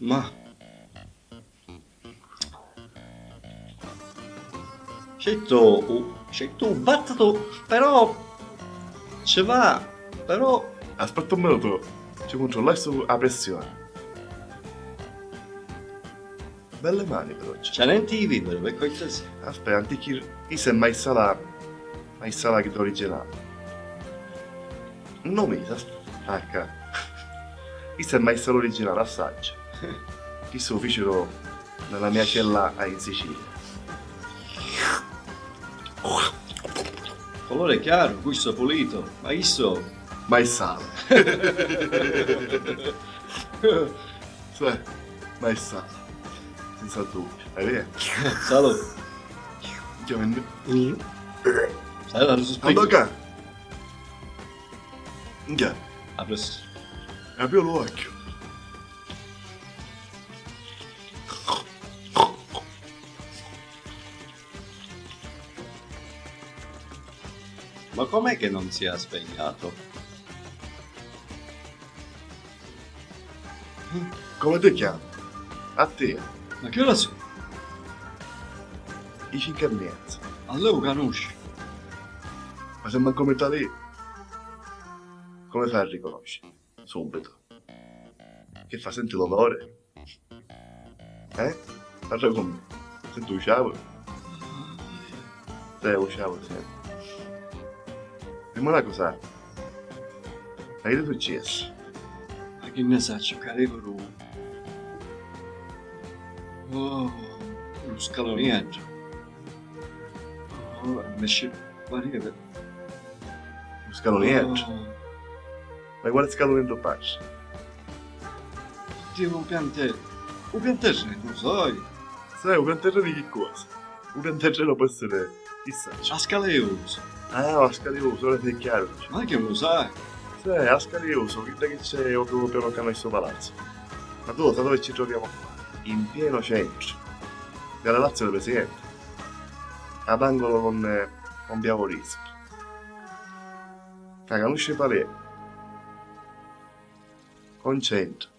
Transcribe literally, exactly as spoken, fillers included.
Ma. Certu, u-, certu u battitu, però ci va, però. Aspetta un minutu, ci cuntrollassi a pressioni. Belle mani, però. C'è nenti di vivere, per cortesia. Aspetta, antichi, chi se mai sala, mai sala che originale. No mi sa, ecco. Chi se mai sala originale, assaggio. Chi se lo fecero nella mia cella in Sicilia. Colore chiaro, gusto pulito, ma isso. Mai sala. Cioè, mai sala. Senza dubbio. È vero? Salute. Minchia, mi... Salute, non so spiegare. Allora, minchia. A presto. Apri l'occhio. Ma com'è che non si è svegliato? Come ti chiami? A te. Ma che ora sono? I cinque e mezza. Allora lo conosci? Ma se manco mi tali, come fai a riconoscere? Subito. Che fa, senti l'odore? Eh? Parla con me. Senti un sciavo? Sì, un sciavo, sì. Dimmi una cosa. Ma che ti è successo? Ma che ne saccio, cadeva lu... Oh, lu scaloniettu. Oh, mi sci-, pareva. Lu scaloniettu? Oh. Ma quale scaloniettu parli? Dio, un pianterru. Un pianterru, non sai. Sai, un pianterru di che cosa? Un pianterru può essere, chissà. A scala di uso. Ah, a scala di uso, ora sei chiaro. Ma che lo sai? Sì, a scala di uso, quella che c'è proprio piano accanto al suo palazzo. Ma tu lo sai dove ci troviamo qua? In pieno centro. Della Lazio del Presidente. Ad angolo con, con via Vorispa. Ca conosci qual è? Concentrati.